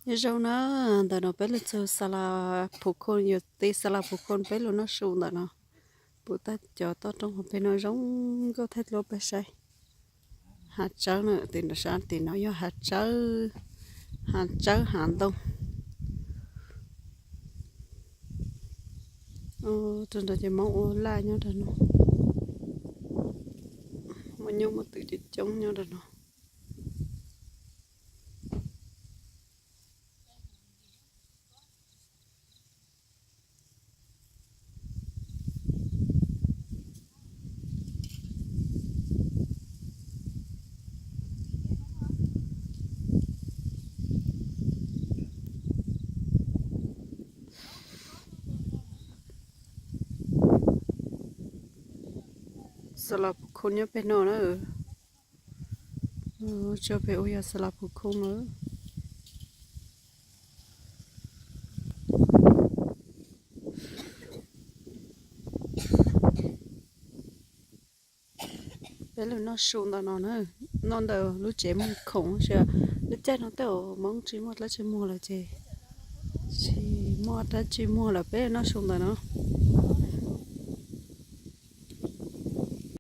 Nyob zoo na, ntawm no peb los txog Xalas Phuv Khoo, yus teb Xalas Phuv Khoo peb los noj su ntawm no. Puv tag cov toj roob hauv pes no zoo nkauj thiab dlua peb saib. Hav tsawb na, tim no sab tim no yog hav tsawb, hav tsawb hav ntoo. Rau nrad ces Hmoob ua laj nyob rau no, muaj nyuj muaj twm coob coob nyob rau no. Xalas Phuv Khoo nyob pem no na. Tso pem ua yog Xalas Phuv Khoo na. Peb los noj su ntawm no na, noj ntawm lub tsev muag khoom, lub caij no tej zaum Hmoob tsis muaj dab tsi muag lawm ces, tsis muaj dab tsi muag lawm peb noj su ntawm no.